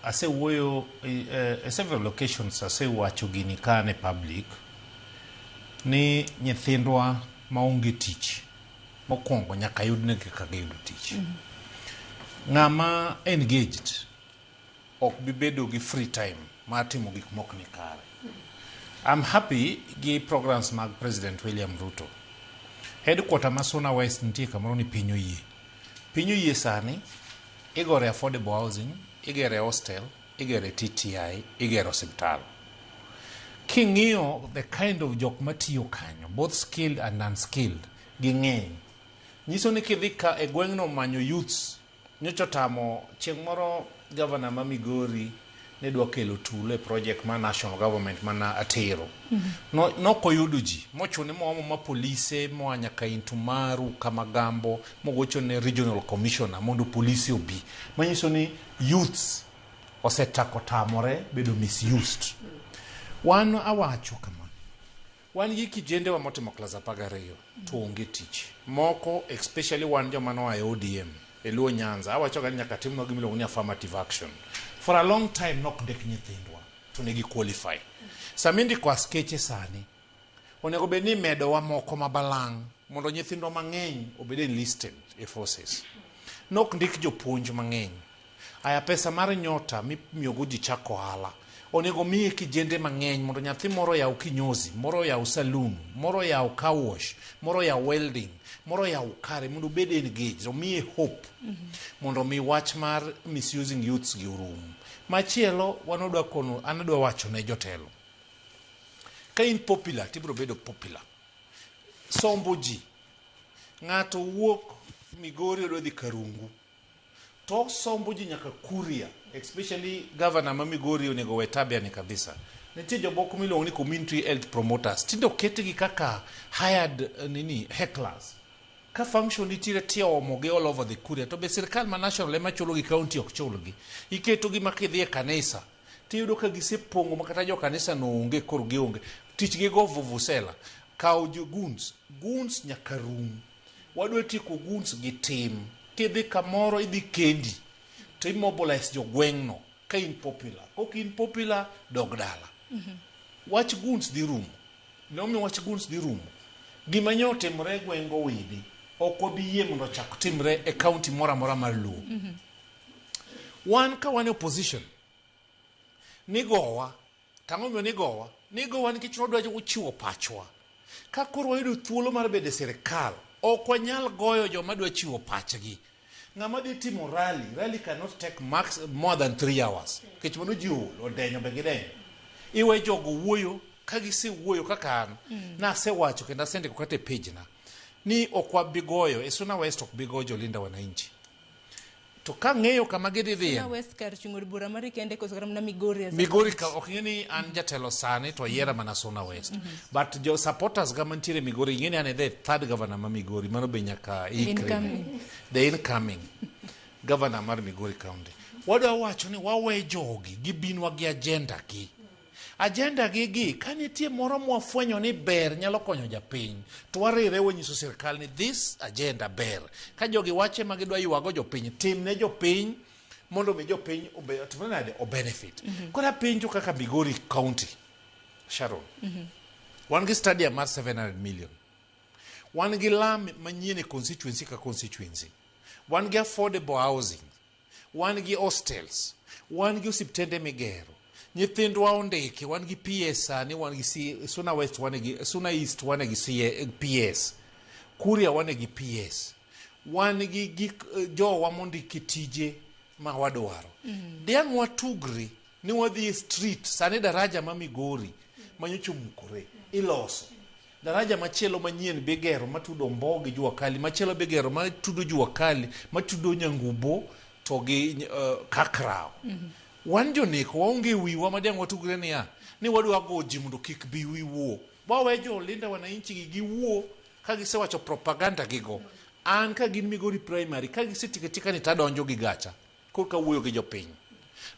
Asewuoyo e several locations, asewacho gini ka ne public ni nyithindwa maonge tich, mokwongo nyaka yudnegi kaka giyudo tich. Ng'ama engaged ok bi bedo gi free time mar timo gik mok ni kare. I'm happy gi programs mag President William Ruto. Headquarter ma Suna West nitie kamoro ni Piny Oyie. Piny Oyie sani igore affordable housing, igere hostel, igere TTI, igero osiptal. King'iyo the kind of jok matiyo kanyo, both skilled and unskilled, ging'eny. Nyiso ni kidhi ka e gweng'no manyo youths, nyocha otamo chieng' moro governor ma Migori ne dwa kelo tulo e project mar national government mana atero. No, nokoyudo ji, mochune moomo ma polise moa nyaka Intumaru, Kamagambo, mogocho ne regional commissioner mondo polise obi. Manyiso ni youths osetako tamore bedo misused. Wan awacho kama, wan gi kijendewa motimo klas 12 to onge tich. Moko, especially wan joma noa e ODM e Luo Nyanza, awacho ga ni nyaka timnwa gima iluongo ni affirmative action. For a long time nok ndik nyithindwa to ne gi qualify. Sama indiko askeche sani, onego bed ni imedowa moko ma balang' mondo nyithindwa mang'eny obed enlisted e forces. Nok ndik jopuonj mang'eny. Aya pesa mar nyota mimiyogo ji chako ohala onego miye kijende mang'eny mondo nyathi moro oyaw kinyozi, moro oyaw saloon, moro oyaw car wash, moro oyaw welding, moro oyaw kare mondo obed engaged, omiye hope mondo mi wach mar misusing youths gi orum. Machielo wan wadwa kono, an adwa wacho ne jotelo. Ka in popular tibiro bedo popular. Sombo ji. Ng'ato wuok Migori odwa dhi Karungu. To sombo ji nyaka Kuria, especially governor ma Migori onego we tabia ni kabisa. Nitie jomoko miluongo ni community health promoters. Tinde oketgi kaka hired nini hecklers. Ka function nitiere tiomo gi all over the Kuria to be sirkal ma national ema chulo gi, county ok chulgi. Iketo gi ma kidhi e kanisa tiyudo ka gisepong'o ma kata jo kanisa no onge koro gionge. Tich gi go vuvuzela. Kaw jo goons. Goons nyaka rum. Wadwa tieko goons gi tim. Kidhi kamoro idhi kendi to imobilize jogweng'no ka in popular. Kok in popular, dog dala. Wach goons dhi rumo. Gimomiyo wach goons dhi rumo, gima nyo otimore e gweng' Gowidi ok wabi yie mondo ochak timre e county moro amora mar Luo. Wan ka wan e opposition, nigowa. To ang'o momiyo nigowa? Nigowa nikech nwadwa chiwo pachwa. Ka koro wayudo thuolo mar bedo e sirkal, ok wanyal goyo joma dwa chiwo pachgi. Ng'ama dhi timo rally, rally cannot take max more than 3 hours. Nikech mano ji ool, odenyo be gidenyo. Iwe jogo wuoyo, ka gisewuoyo kaka an, nasewacho kendo asendiko kata e page na, ni ok wabi goyo, e Suna West ok bi goyo Jolinda Wananchi. To kang'eyo kama gidhi dhiye. Suna West kar chung' od bura mari kende koso kata mana Migori as a Migori county? ka ok ing'e ni an jatelo sani to oyiera mana Suna West. But jo supporters ga mantiere Migori ing'e ni an e the third governor ma Migori, mano be nyaka ikre. Incoming. The incoming governor mar Migori County. Wadwa wacho ni wawe jogi gibinwa gi agenda gi. Agenda gi gi ka nitie moro mwafwenyo ni ber nyalo konyo japiny to warire wanyiso sirkal ni this agenda ber. Ka jogi wache ma gidwa ywago jopiny, tim ne jopiny mondo mi jopiny obe, otimre nade, o benefit. Koro apenjo kaka Migori County, Sharon. Wan gi stadium mar 700 million. Wan gi lam manyien e constituency ka constituency. Wan gi affordable housing. Wan gi hostels. Wan gi osiptende migero. Nyithindwa ondiki, wan gi PS sani, wan gi C, Suna West wan gi Suna East wan gi C, PS. Kuria wan gi PS. Wan gi gik jowa mondiki tije ma wadwaro. Diang' watugri ni wadhi e street sani daraja ma Migori manyocha omukore iloso. Daraja machielo manyien bigero matudo Ombo gi Jua Kali, machielo bigero matudo Jua Kali, matudo Nyangubo to gi Kakrao. Wan joneko waonge wiwa ma diang' watugre niya ni wadwa go ji mondo kik bi wiwuo. Wawe jo Linda Wananchi gi giwuo ka gisewacho propaganda gigo. An ka gin Migori Primary ka gisetieko atieka ni tadonjo gi gacha korka wuoyo gi jopiny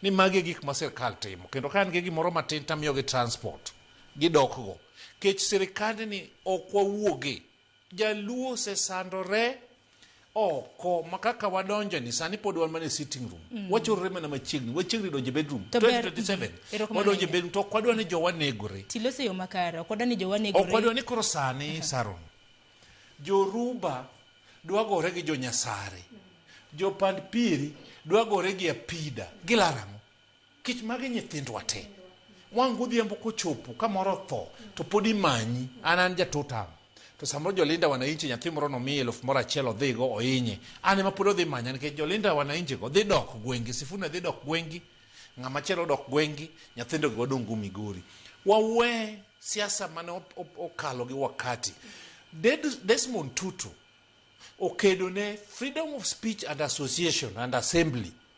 ni magi e gik ma sirkal timo kendo ka an gi gimoro matin tamiyogi transport gidok go. Kech sirikandni ok wawuoge. Jaluo osesandore. oko ma kaka wadonjo ni sani pod wan mana e sitting room mm. wachorore mana machiegni wachiegni donjo e bedroom 2027 wadonjo e bedroom to ok wadwa ni jowa negore tiloso yo makare ok wadwa ni jowa negore ok wadwa ni koro sani uh -huh. Saron joruba dwa gore gi jonyasare jopand piri dwa gore gi apida gilarang'o Kech magi nyithindwa te. Wang' godhiambo kochopo ka moro otho to pod imanyi. An an ja totam. To samoro jolinda wananchi nyathi moro nomiye eluf moro achiel odhigo ohinye. An ema pod odhi manya nikech jolinda wananchi go dhi dok gwengi, Sifuna dhi dok gwengi, ng'ama chielo dok gwengi, nyithindo gi wadong' go Migori. Wawe siasa mane okalo gi wakati. Desmond Tutu okedo ne freedom of speech and association and assembly.